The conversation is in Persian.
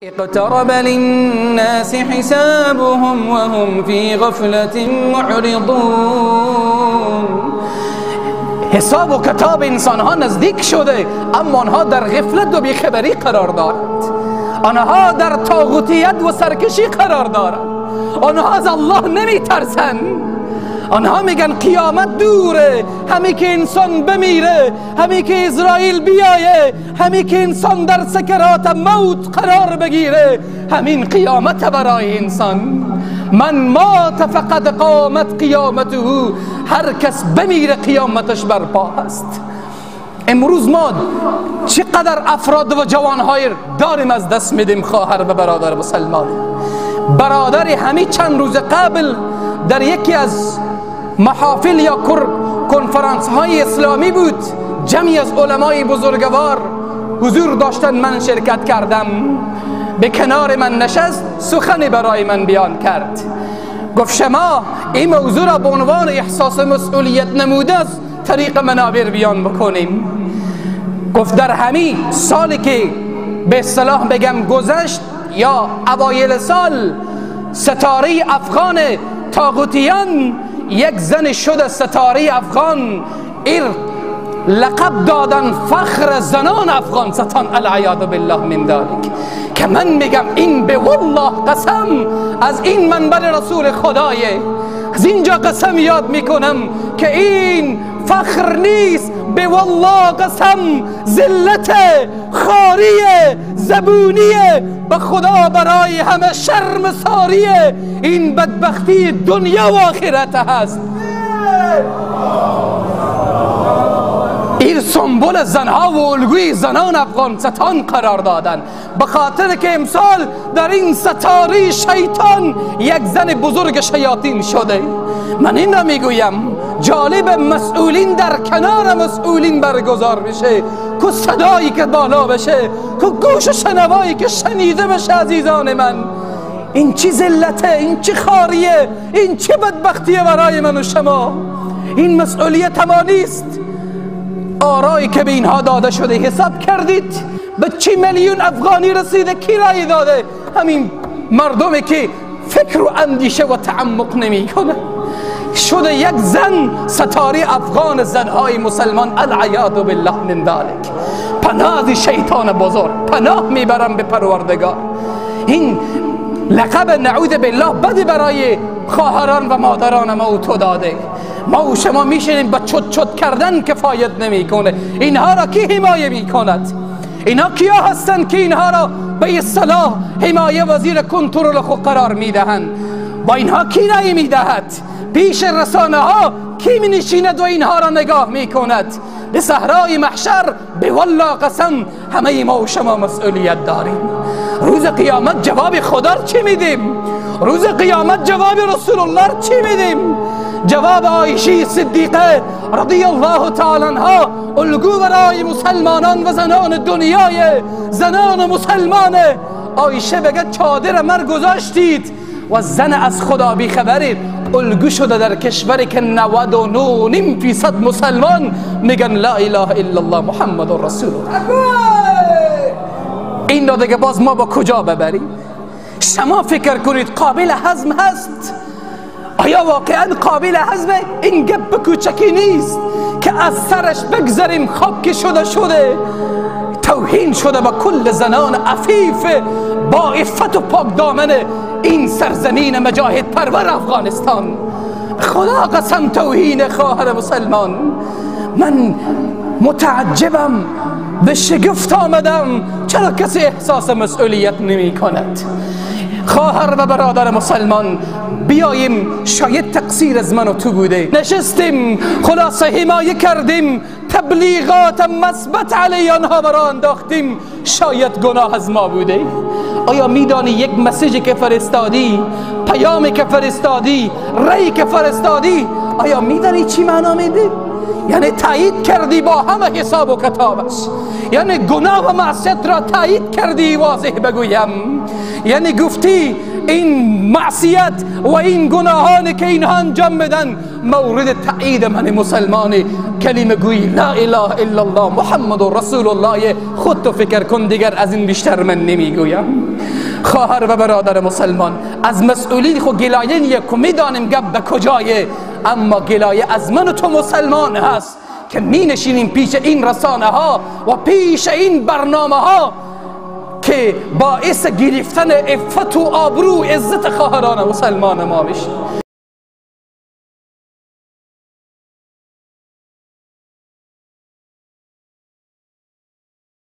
اقترب للناس حسابهم وهم في غفلة معرضون. حساب و کتاب انسان ها نزدیک شده، اما آنها در غفلت و بیخبری قرار دارند، آنها در طاغوتیت و سرکشی قرار دارند، آنها از الله نمی ترسند. آنها میگن قیامت دوره، همی که انسان بمیره، همی که اسرائیل بیایه، همی که انسان در سکرات موت قرار بگیره، همین قیامت برای انسان. من مات فقد قامت قیامته، هر کس بمیره قیامتش برپا است. امروز ما چقدر افراد و جوانهای داریم از دست میدیم. خواهر و برادر مسلمان، برادر همی چند روز قبل در یکی از محافل یا کنفرانس های اسلامی بود، جمعی از علمای بزرگوار حضور داشتن، من شرکت کردم. به کنار من نشست، سخنی برای من بیان کرد. گفت شما این موضوع را به عنوان احساس مسئولیت نموده از طریق منابر بیان بکنیم. گفت در همین سالی که به اصطلاح بگم گذشت یا اوایل سال، ستاره افغان طاغوتیان یک زن شده ستاره افغان، ایر لقب دادن فخر زنان افغانستان، العیاذ بالله من ذلک. که من میگم این به والله قسم از این منبر رسول خدایه، از اینجا قسم یاد میکنم که این فخر نیست، به والله قسم ذلت، خاریه، زبونیه، به خدا برای همه شرم ساریه. این بدبختی دنیا و آخرت هست. این سمبل زنها و الگوی زنان افغانستان قرار دادن، به خاطر که امسال در این ستاره شیطان یک زن بزرگ شیاطین شده. من این را میگویم جالب مسئولین در کنار مسئولین برگزار میشه، که صدایی که بالا بشه، که گوش شنوایی که شنیده بشه. عزیزان من، این چی ذلته، این چی خاریه، این چه بدبختیه برای من و شما. این مسئولیت ما نیست. آرایی که به اینها داده شده حساب کردید به چی میلیون افغانی رسیده؟ کی رای داده؟ همین مردمی که فکر و اندیشه و تعمق نمی کنه. شده یک زن ستاره افغان زنهای مسلمان، العیاذ بالله من ذلک. پناه از شیطان بزرگ، پناه میبرم به پروردگار. این لقب نعوذ بالله بد برای خواهران و مادران ما و تو داده. ما و شما میشینیم با چت چت کردن کفایت نمیکنه. اینها را کی حمایه میکند؟ اینها کیا هستند که اینها را به اصطلاح حمایه وزیر کنترل خود قرار میدهند؟ با اینها کی رأی میدهد؟ پیش رسانه ها کی می نشیند و اینها را نگاه میکند؟ به صحرای محشر به والله قسم همه ما و شما مسئولیت داریم. روز قیامت جواب خدا را چی میدیم؟ روز قیامت جواب رسول الله را چی میدیم؟ جواب عایشه صدیقه رضی الله تعالی عنها، الگو برای مسلمانان و زنان دنیای زنان مسلمان. عایشه بگه چادر مر گذاشتید و زن از خدا بیخبرید. الگو شده در کشوری که 99.5% مسلمان میگن لا اله الا الله محمد رسول الله. این را دیگه باز ما با کجا ببریم؟ شما فکر کنید قابل هضم هست؟ آیا واقعا قابل هضمه؟ این گپ کوچکی نیست که از سرش بگذریم. خواب که شده شده، توهین شده با کل زنان عفیف با عفت و پاک دامن این سرزمین مجاهد پرور افغانستان. خدا قسم توهین خواهر مسلمان. من متعجبم، به شگفت آمدم چرا کسی احساس مسئولیت نمی کند. خواهر و برادر مسلمان، بیاییم شاید تقصیر از من و تو بوده. نشستیم، خلاصه حمایه کردیم، تبلیغات مثبت علیه آنها برا انداختیم، شاید گناه از ما بوده. آیا میدانی یک مسیجی که فرستادی، پیامی که فرستادی، رأی که فرستادی، آیا میدانی چی معنا میده؟ یعنی تایید کردی با همه حساب و کتابش، یعنی گناه و معصیت را تایید کردی. واضح بگویم، یعنی گفتی این معصیت و این گناهانی که اینها انجام بدن مورد تایید من مسلمانی. کلمه گویی لا اله الا الله محمد رسول الله. خود تو فکر کن، دیگر از این بیشتر من نمیگویم. خواهر و برادر مسلمان، از مسئولین خو گلایه نیه که میدانیم گپ به کجایه، اما گلایه از من و تو مسلمان هست که می نشینیم پیش این رسانه ها و پیش این برنامه ها که باعث گرفتن عفت و آبرو عزت خواهران مسلمان ما میشه.